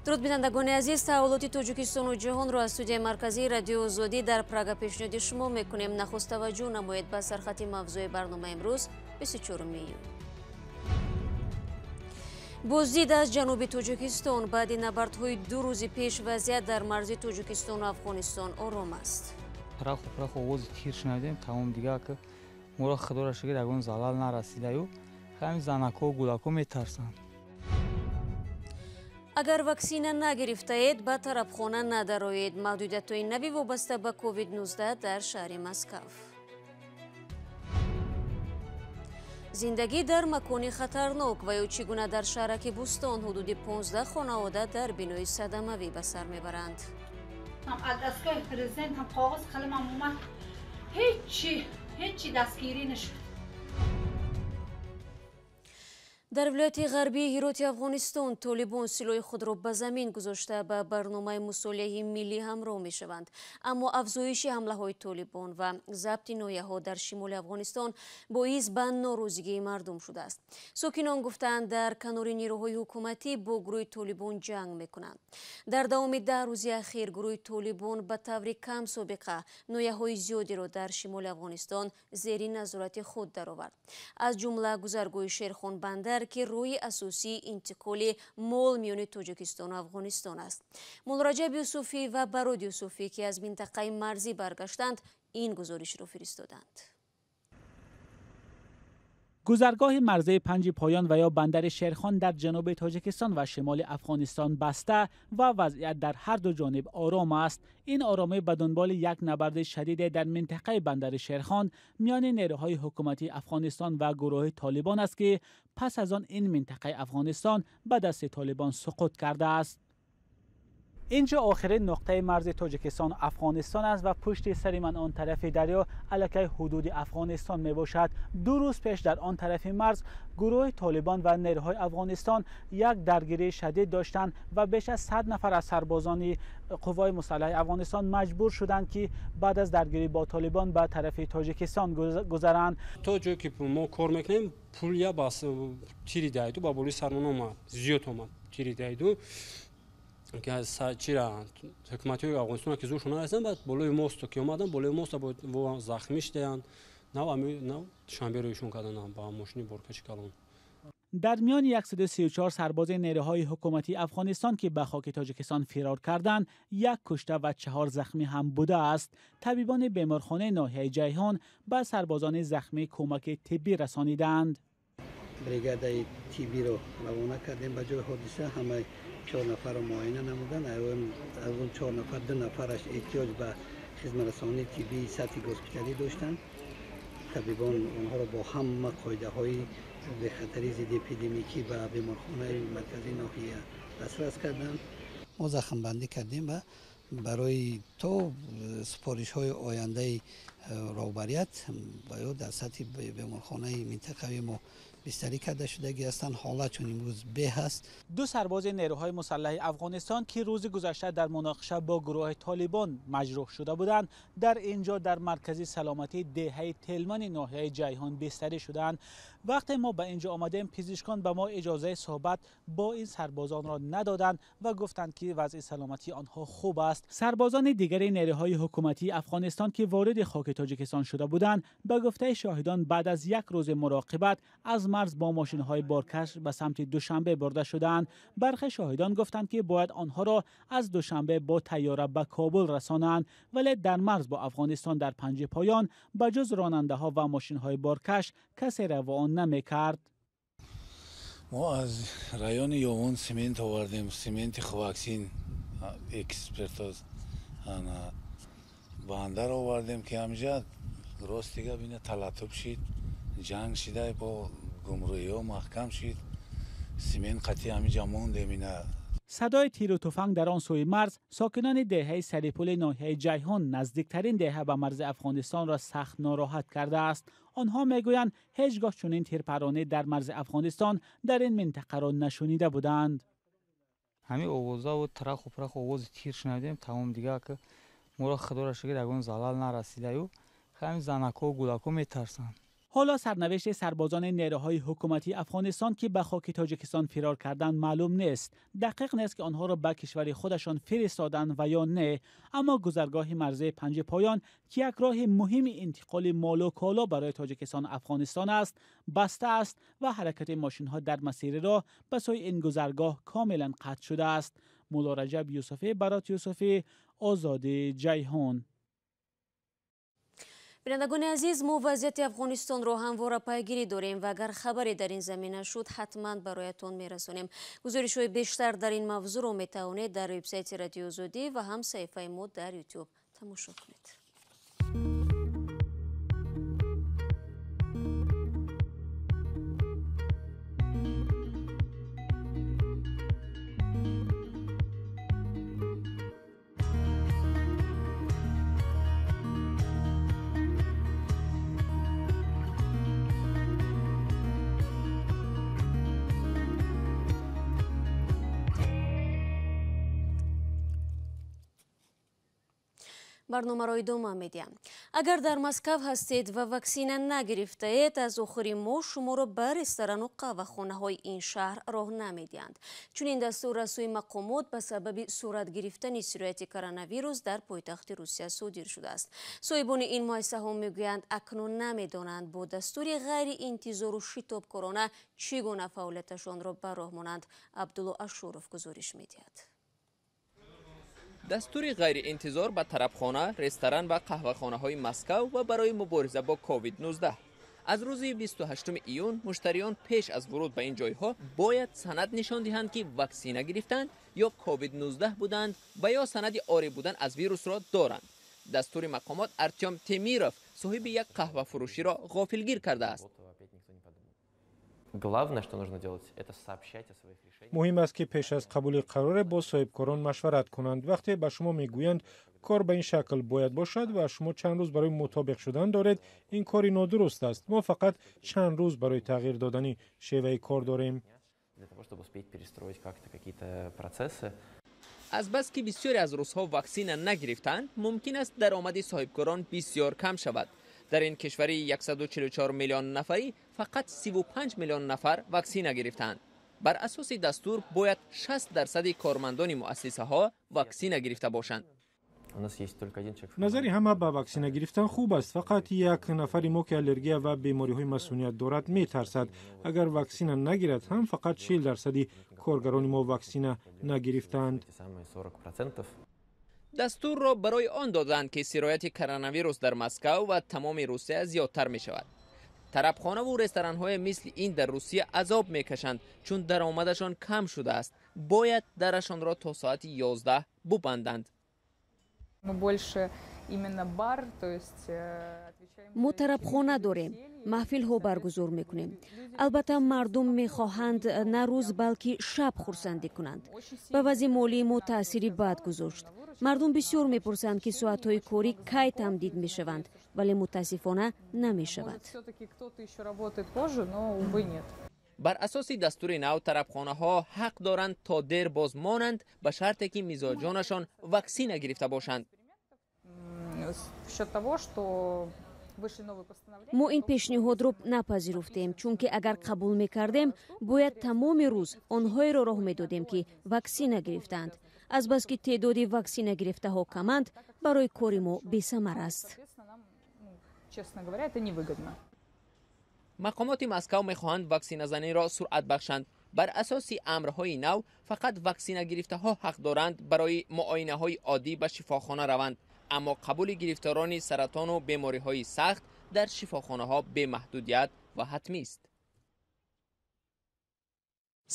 Дуруд, бинандагони азиз, таҳаввулоти Тоҷикистону ҷаҳонро аз студияи марказии Радиои Озодӣ дар Прага пешниҳоди шумо мекунем. Нахуст таваҷҷӯҳ намоед ба сархати мавзӯи барнома имрӯз, 24 июн. Боздид аз ҷануби Тоҷикистон. Баъди набардҳои 2 рӯзи пеш вазъият дар марзи Тоҷикистону Афғонистон ором аст. Праху праху овози тир шунавидем, тамом дигар ки моро худоро шукр ягон залал нарасидаю. Ҳамин занакҳо гулакҳо метарсанд. Агар ваксина нагирифтаед, ба тарабхона надароед. Маҳдудиятҳои нави вобаста ба COVID-19 дар шаҳри Москав. Зиндагӣ дар макони хатарнок ва ё чӣ гуна дар шаҳраки Бӯстон ҳудуди 15 хонавода дар бинои садамавӣ ба сар мебаранд. Аз дастгоҳи президент ҳам коғоз қаламам омад, ҳечи дастгирӣ нашуд. Дар вилояти ғарбии Ҳироти Афғонистон толибон силоҳи худро ба замин гузошта ба барномаи мусолиҳаи миллӣ ҳамроҳ мешаванд. Аммо афзоиши ҳамлаҳои толибон ва забти ноҳияҳо дар шимоли Афғонистон боис ба норозигии мардум шудааст. Сокинон гуфтаанд, дар канори нерӯҳои ҳукуматӣ бо гурӯҳи толибон ҷанг мекунанд. Дар давоми 10 рӯзи ахир гурӯҳи толибон ба таври кам собиқа ноҳияҳои зиёдеро дар шимоли Афғонистон зери назорати худ даровард. Аз ҷумла гузаргоҳи Шерхон Бандар, ки роҳи асосии интиқоли мол миёни Тоҷикистону Афғонистон аст. Муллораҷаб Юсуфӣ ва Барод Юсуфӣ, ки аз минтақаи марзӣ баргаштанд, ин гузоришро фиристоданд. Гузаргоҳи марзии Панҷи Поён ва ё бандари Шерхон дар ҷануби Тоҷикистон ва шимоли Афғонистон баста ва вазъият дар ҳар ду ҷониб ором аст. Ин оромӣ ба дунболи як набарди шадиде дар минтақаи бандари Шерхон миёни нерӯҳои ҳукуматии Афғонистон ва гурӯҳи Толибон аст, ки пас аз он ин минтақаи Афғонистон ба дасти Толибон суқут кардааст. Инҷо охирин нуқтаи марзи Тоҷикистон Афғонистон аст ва пушти сари ман он тарафи дарё аллакай ҳудуди Афғонистон мебошад. 2 рӯз пеш дар он тарафи марз гурӯҳи Толибон ва нерӯҳои Афғонистон як даргирии шадид доштанд ва беш аз 100 нафар аз сарбозони қувваҳои мусаллаҳи Афғонистон маҷбур шуданд, ки баъд аз даргирӣ бо Толибон ба тарафи Тоҷикистон гузаранд. То ҷое ки мо кор мекунем, пул я бас тири дайду ба болои сармон омад, зиёд омад тири дайду. Ки чира ҳукуматҳои Афғонистон ки зӯршон нарасиданд, баъд болои мосто ки омаданд, болои моста во захмӣ шудаянд. Нав нав Душанбе рӯйшон карданд ба мошини боркаши калон. Дар миёни 134 сарбози нерӯҳои ҳукуматии Афғонистон, ки ба хоки Тоҷикистон фирор карданд, 1 кушта ва 4 захмӣ ҳам будааст. Табибони беморхонаи ноҳияи Ҷайҳон ба сарбозони захмӣ кӯмаки тиббӣ расониданд. Бригадаи тиббиро равона кардем ба ҷои ҳодиса. Ҳамаи 4 нафарро муоина намуданд. Аз он 4 нафар 2 нафараш эҳтиёҷ ба хизматрасонии тиббии сатҳи госпиталӣ доштанд. Табибон онҳоро бо ҳама қоидаҳои бехатарии зидди эпидемикӣ ба беморхонаи марказии ноҳия дастрас карданд. Мо захмбандӣ кардем ва барои то супоришҳои ояндаи роҳбарият ва ё дар сатҳи беморхонаи минтақавии мо бистарӣ карда шудагӣ ҳастанд. Ҳолат чун имрӯз беҳ аст. 2 сарбози нерӯҳои мусаллаҳи Афғонистон, ки рӯзи гузашта дар муноқиша бо гурӯҳи Толибон маҷрӯҳ шуда буданд, дар инҷо дар маркази саломатии деҳаи Телмани ноҳияи Ҷайҳон бистарӣ шуданд. Вақте мо ба инҷо омадем, пизишкон ба мо иҷозаи суҳбат бо ин сарбозонро надоданд ва гуфтанд, ки вазъи саломатии онҳо хуб аст. Сарбозони дигари нерӯҳои ҳукуматии Афғонистон, ки вориди хоки Тоҷикистон шуда буданд, ба гуфтаи шоҳидон баъд аз 1 рӯзи муроқибат аз марз бо мошинҳои боркаш ба самти Душанбе бурда шудаанд. Бархе шоҳидон гуфтанд, ки бояд онҳоро аз Душанбе бо тайёра ба Кобул расонанд, вале дар марз бо Афғонистон дар Панҷи Поён ба ҷуз ронандаҳо ва мошинҳои боркаш касе равон намекард. Мо аз райони Ёвон семент овардем, сементи Ховаксин экспертоз бандар овардем, ки ҳамҷа рост дига бина талатуб шид, ҷанг шида, бо гумруиҳо маҳкам шид, семент қатъи ҳамиҷа мондем ина. Садои тиру туфанг дар он сӯи марз сокинони деҳаи Сарипули ноҳияи Ҷайҳон, наздиктарин деҳа ба марзи Афғонистонро сахт нороҳат кардааст. Онҳо мегӯянд, ҳеҷ гоҳ чунин тирпаронӣ дар марзи Афғонистон дар ин минтақаро нашунида буданд. Ҳамин овозаву траху праху овози тир шунавидем, тамом дигар ки моро худоро шукр ягон залал нарасидаю. Ҳамин занакҳо гулакҳо метарсанд. Ҳоло сарнавишти сарбозони нерӯҳои ҳукуматии Афғонистон, ки ба хоки Тоҷикистон фирор карданд, маълум нест. Дақиқ нест, ки онҳоро ба кишвари худашон фиристоданд ва ё не. Аммо гузаргоҳи марзии Панҷи Поён, ки як роҳи муҳими интиқоли молу коло барои Тоҷикистон Афғонистон аст, баста аст ва ҳаракати мошинҳо дар масири роҳ ба сӯи ин гузаргоҳ комилан қатъ шудааст. Мулло Раҷаб Юсуфӣ, Барот Юсуфӣ, Озодӣ, Ҷайҳун. Бинандагони азиз, мо вазъияти Афғонистонро ҳамвора пайгирӣ дорем ва агар хабаре дар ин замина шуд, ҳатман бароятон мерасонем. Гузоришҳои бештар дар ин мавзӯъро метавонед дар вебсайти Радиои Озодӣ ва ҳам саҳифаи мо дар Ютуб тамошо кунед. Барномаро идома медиҳам. Агар дар Москав ҳастед ва ваксина нагирифтаед, аз охири моҳ шуморо ба ресторану қаҳвахонаҳои ин шаҳр роҳ намедиҳанд. Чунин дастур аз сӯи мақомот ба сабаби сурат гирифтани сирояти коронавирус дар пойтахти Русия содир шудааст. Соҳибони ин муассисаҳо мегӯянд, акнун намедонанд бо дастури ғайриинтизору шитобкорона чӣ гуна фаъолияташонро ба роҳ монанд. Абдулло Ашуров гузориш медиҳад. Дастури ғайриинтизор ба тарабхона, ресторан ва қаҳвахонаҳои Москав ва барои мубориза бо COVID-19. Аз рӯзи 28 июн муштариён пеш аз вуруд ба ин ҷойҳо бояд санад нишон диҳанд, ки ваксина гирифтанд ё COVID-19 буданд ва ё санади орӣ будан аз вирусро доранд. Дастури мақомот Артём Темиров, соҳиби як қаҳвафурӯширо ғофилгир кардааст. Муҳим аст, ки пеш аз қабули қароре бо соҳибкорон машварат кунанд. Вақте ба шумо мегӯянд, кор ба ин шакл бояд бошад ва шумо чанд рӯз барои мутобиқ шудан доред, ин кори нодуруст аст. Мо фақат чанд рӯз барои тағйир додани шеваи кор дорем. Азбаски бисёре аз русҳо ваксина нагирифтанд, мумкин аст даромади соҳибкорон бисёр кам шавад. Дар ин кишвари 144 миллион нафарӣ фақат 35 миллион нафар ваксина гирифтанд. Бар асоси дастур бояд 60% кормандони муассисаҳо ваксина гирифта бошанд. Назари ҳама ба ваксина гирифтан хуб аст. Фақат як нафари мо, ки аллергия ва бемориҳои масуният дорад, метарсад. Агар ваксина нагирад ҳам, фақат 40% коргарони мо ваксина нагирифтаанд. Дастурро барои он доданд, ки сирояти коронавирус дар Москав ва тамоми Русия зиёдтар мешавад. Тарабхонаву ресторанҳои мисли ин дар Русия азоб мекашанд, чун даромадашон кам шудааст. Бояд дарашонро то соати 11 бубанданд. Мо тарабхона дорем, маҳфилҳо баргузор мекунем. Албатта, мардум мехоҳанд на рӯз, балки шаб хурсандӣ кунанд. Ба вазъи молии мо таъсири бад гузошт. Мардум бисёр мепурсанд, ки соатҳои корӣ кай тамдид мешаванд, вале мутаассифона намешавад. Бар асоси дастури нав тарабхонаҳо ҳақ доранд то дер боз монанд, ба шарте ки мизоҷонашон ваксина гирифта бошанд. Мо ин пешниҳодро напазируфтем, чунки агар қабул мекардем, бояд тамоми рӯз онҳоеро роҳ медодем, ки ваксина гирифтаанд. Азбаски теъдоди ваксина гирифтаҳо каманд, барои кори мо бесамар аст. Мақомоти Москав мехоҳанд ваксиназаниро суръат бахшанд. Бар асоси амрҳои нав фақат ваксинагирифтаҳо ҳақ доранд барои муоинаҳои оддӣ ба шифохона раванд, аммо қабули гирифторони саратону бемориҳои сахт дар шифохонаҳо бемаҳдудият ва ҳатмист.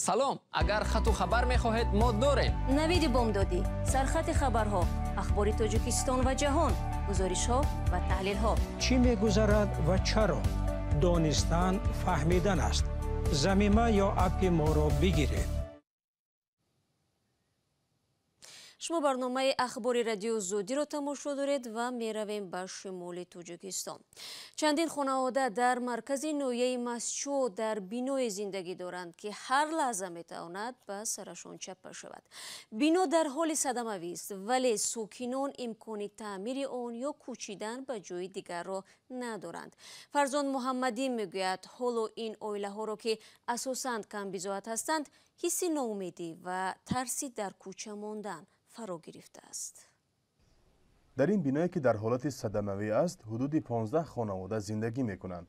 Салом, агар хату хабар мехоҳед, мо дорем. Навиди бомдодӣ, сархати хабарҳо, ахбори Тоҷикистон ва ҷаҳон, гузоришҳо ва таҳлилҳо. Чӣ мегузарад ва чаро? Донистан фаҳмидан аст. Замима ё аппи моро бигиред. Шумо барномаи ахбори радио Озодиро тамошо доред ва меравем ба шимоли Тоҷикистон. Чандин хонавода дар маркази ноҳияи Мастчоҳ дар биное зиндагӣ доранд, ки ҳар лаҳза метавонад ба сарашон чаппа шавад. Бино дар ҳоли садамавист, вале сокинон имкони таъмири он ё кӯчидан ба ҷои дигарро надоранд. Фарзон Муҳаммадӣ мегӯяд, ҳоло ин оилаҳоро, ки асосан камбизоат ҳастанд, ҳисси ноумедӣ ва тарси дар кӯча мондан фаро гирифтааст. Дар ин биное, ки дар ҳолати садамавӣ аст, ҳудуди 15 хонавода зиндагӣ мекунанд.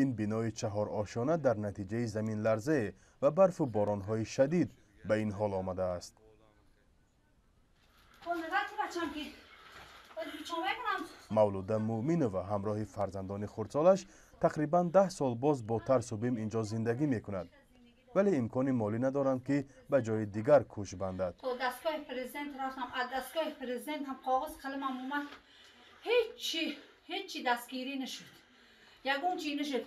Ин бинои чаҳорошёна дар натиҷаи заминларзае ва барфу боронҳои шадид ба ин ҳол омадааст. Мавлуда Муъминова ҳамроҳи фарзандони хурдсолаш тақрибан 10 сол боз бо тарсу бим инҷо зиндагӣ мекунад, вале имкони молӣ надоранд, ки ба ҷои дигар кӯч бандад. То дастгоҳи президент рафтам, аз дастгоҳи президент ҳам коғоз қаламам омад, ҳечи дастгирӣ нашуд, ягон чӣ нашуд.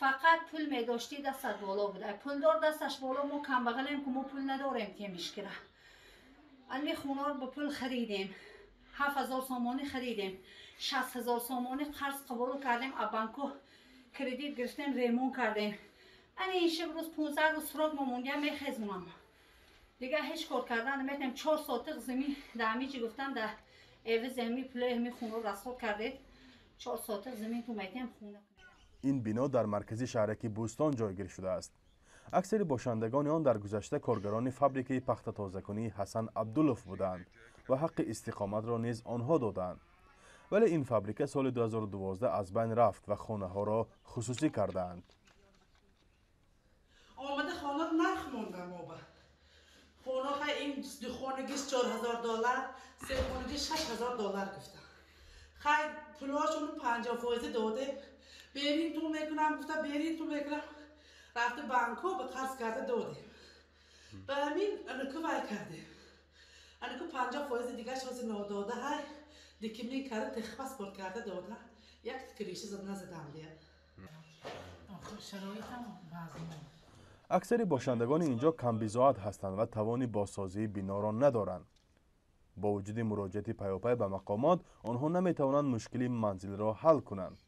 Фақат пул медоштӣ, дастат боло буда, пулдор дасташ боло, мо камбағалем, ки мо пул надорем, темишкира. Ами хонаро ба пул харидем, 7000 сомонӣ харидем, 60000 сомонӣ қарз қабул кардем, а банко кредит гирифтем, ремон кардем. Ани ин шаб рӯз 15 рӯз срок момондиам, мехезонам. Дигар ҳеҷ кор кардан наметавонем. 4 сотиқ замин дар ҳамин чӣ гуфтам, дар эвизи ҳамин пулои ҳамин хонаро расход кардед, 4 сотиқ замин ту метиҳем хона. Ин бино дар маркази шаҳраки Бӯстон ҷойгир шудааст. Аксари бошандагони он дар гузашта коргарони фабрикаи пахтатозакунии Ҳасан Абдулов буданд ва ҳаққи истиқоматро низ онҳо доданд. Вале ин фабрика соли 2012 аз байн рафт ва хонаҳоро хусусӣ кардаанд. Омада хона нарх мондам оба. Хона хай ин ду хонагиш $4000, се хонагиш $6000 гуфтам. Хай пулошону 50% доде. Берин ту мекунам гуфта, берин ту мекунам. Рафта банко ба қарз карда додем. Ба ҳамин анаку вай кардем. Анаку 50% дигаш ҳозир нодода ҳай. Дикимин карда техпаспорт карда дода. Як криша зад назадам дия. Аксари бошандагони инҷо камбизоат ҳастанд ва тавони бозсозии биноро надоранд. Бо вуҷуди муроҷиати пайопай ба мақомот, онҳо наметавонанд мушкили манзилро ҳал кунанд.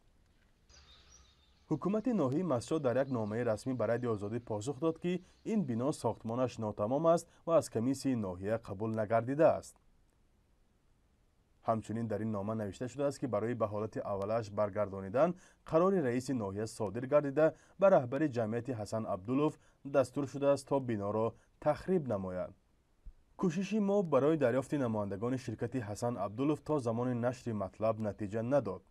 Ҳукумати ноҳияи Мастчоҳ дар як номаи расмӣ ба Радиои Озодӣ посух дод, ки ин бино сохтмонаш нотамом аст ва аз комиссияи ноҳия қабул нагардидааст. Ҳамчунин дар ин нома навишта шудааст, ки барои ба ҳолати аввалааш баргардонидан қарори раиси ноҳия содир гардида, ба раҳбари ҷамъияти Ҳасан Абдулов дастур шудааст, то биноро тахриб намояд. Кӯшиши мо барои дарёфти намояндагони ширкати Ҳасан Абдулов то замони нашри матлаб натиҷа надод.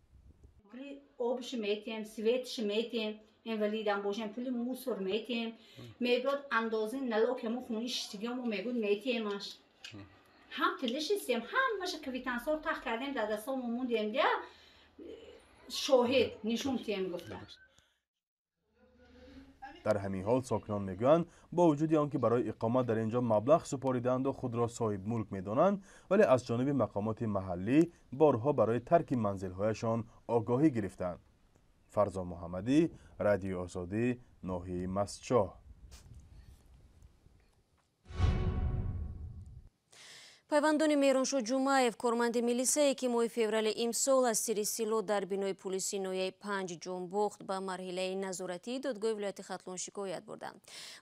Пули обш метиҳем, светш метиҳем, инвалидам бошем, пули мусор метиҳем. Мебиёд андозаи налог ҳамо хони шиштигиҳо мегӯд метиҳемаш. Ҳам тилишистем, ҳамаша квитансиҳо тах кардем, дар дастҳомо мондем, дия шоҳид нишон тиҳем гуфта. Дар ҳамин ҳол сокинон мегӯянд, бо вуҷуди он ки барои иқомат дар ин ҷо маблағ супоридаанду худро соҳибмулк медонанд, вале аз ҷониби мақомоти маҳаллӣ борҳо барои тарки манзилҳояшон огоҳӣ гирифтанд. Фарзон Муҳаммадӣ, Радиои Озодӣ, ноҳияи Мастчоҳ. Пайвандони Меҳроншоҳ Ҷумаев, корманди милисае, ки моҳи феврали имсол аз сири сило дар бинои пулиси ноҳияи 5 ҷон бохт, ба марҳилаи назоратии додгоҳи вилояти Хатлон шикоят бурданд.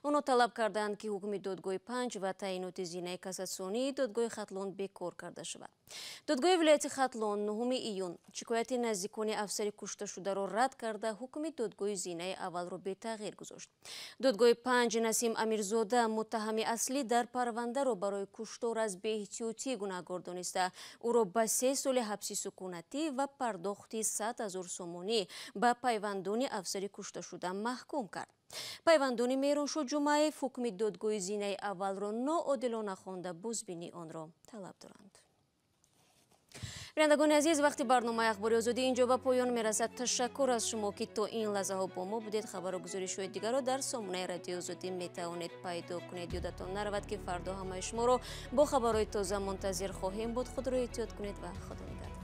Онҳо талаб карданд, ки ҳукми додгоҳи 5 ва таъиноти зинаи кассатсионии додгоҳи Хатлон бекор карда шавад. Додгоҳи вилояти Хатлон 9 июн шикояти наздикони афсари кушташударо рад карда, ҳукми додгоҳи зинаи аввалро бетағйир гузошт. Додгоҳи 5 Насим Амирзода, муттаҳами аслӣ дар парвандаро барои куштор аз беэҳтиётӣ гунаҳгор дониста, ӯро ба 3 соли ҳабси сукунатӣ ва пардохти 100 000 сомонӣ ба пайвандони афсари кушташуда маҳкум кард. Пайвандони Меҳроншоҳ Ҷумаев ҳукми додгоҳи зинаи аввалро ноодилона хонда, бозбинии онро талаб доранд. Бинандагони азиз, вақти барномаи ахбори Озодӣ инҷо ба поён мерасад. Ташаккур аз шумо, ки то ин лаҳзаҳо бо мо будед. Хабару гузоришҳои дигарро дар сомонаи Радиои Озодӣ метавонед пайдо кунед. Ёдатон наравад, ки фардо ҳамаи шуморо бо хабарҳои тоза мунтазир хоҳем буд. Худро эҳтиёт кунед ва Худо нигаҳдор.